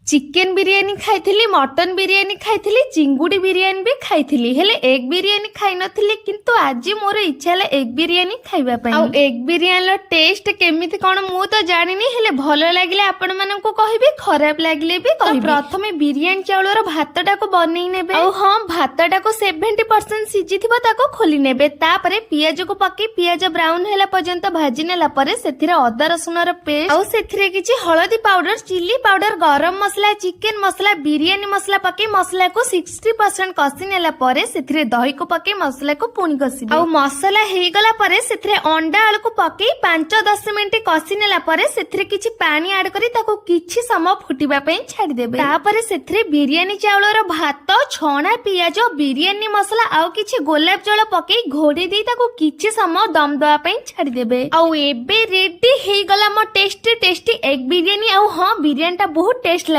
Chicken biryani ଖାଇଥିଲି, mutton biryani ଖାଇଥିଲି, ଚିଙ୍ଗୁଡି ବିରିୟାନୀ ବି ଖାଇଥିଲି, ହେଲେ ଏଗ ବିରିୟାନୀ ଖାଇନଥିଲି। କିନ୍ତୁ ଆଜି ମୋର ଇଚ୍ଛା ହେଲା ଏଗ ବିରିୟାନୀ ଖାଇବା ପାଇଁ। ଆଉ ଏଗ ବିରିୟାନୀର ଟେଷ୍ଟ କେମିତି କଣ ମୁଁ ତ ଜାଣିନି, ହେଲେ ଭଲ ଲାଗିଲେ ଆପଣ ମାନଙ୍କୁ କହିବି, ଖରାପ ଲାଗିଲେ ବି କହିବି। ପ୍ରଥମେ ବିରିୟାନୀ ଚାଉଳର ଭାତଟାକୁ ବନେଇ ନେବେ। ଆଉ ହଁ, ଭାତଟାକୁ 70% ସିଝିଥିବ ତାକୁ ଖୋଲି ନେବେ। ତାପରେ ପିଆଜକୁ ପକେଇ ପିଆଜ ବ୍ରାଉନ ହେଲା ପର୍ଯ୍ୟନ୍ତ ଭାଜି ନେଲା ପରେ ସେଥିରେ ଅଦା ରସୁଣର ପେଷ୍ଟ ଆଉ ସେଥିରେ କିଛି ହଳଦୀ ପାଉଡର, ଚିଲି ପାଉଡର, ଗରମ ମସଲା, ଚିକେନ ମସଲା, ବିରିୟାନୀ ମସଲା ପକେଇ ମସଲାକୁ 60% କଷି ନେଲା ପରେ ସେଥିରେ ଦହିକୁ ପକେଇ ମସଲାକୁ ପୁଣି କଷିବେ। ଆଉ ମସଲା ହେଇଗଲା ପରେ ସେଥିରେ ଅଣ୍ଡା ଆଳୁକୁ ପକେଇ 5-10 ମିନିଟ କଷି ନେଲା ପରେ ସେଥିରେ କିଛି ପାଣି ଆଡ କରି ତାକୁ କିଛି ସମୟ ଫୁଟିବା ପାଇଁ ଛାଡିଦେବେ। ତାପରେ ସେଥିରେ ବିରିୟାନୀ ଚାଉଳର ଭାତ, ଛଣା ପିଆଜ, ବିରିୟାନୀ ମସଲା ଆଉ କିଛି ଗୋଲାପ ଜଳ ପକେଇ ଘୋଡେଇ ଦେଇ ତାକୁ କିଛି ସମୟ ଦମ ଦେବା ପାଇଁ ଛାଡିଦେବେ। ଆଉ ଏବେ ରେଡି ହେଇଗଲା ମୋ ଟେଷ୍ଟି ଟେଷ୍ଟି ଏଗ ବିରିୟାନୀ। ଆଉ ହଁ, ବିରିୟାନୀ ଟା ବହୁତ ଟେଷ୍ଟ ଲାଗୁଥିଲା।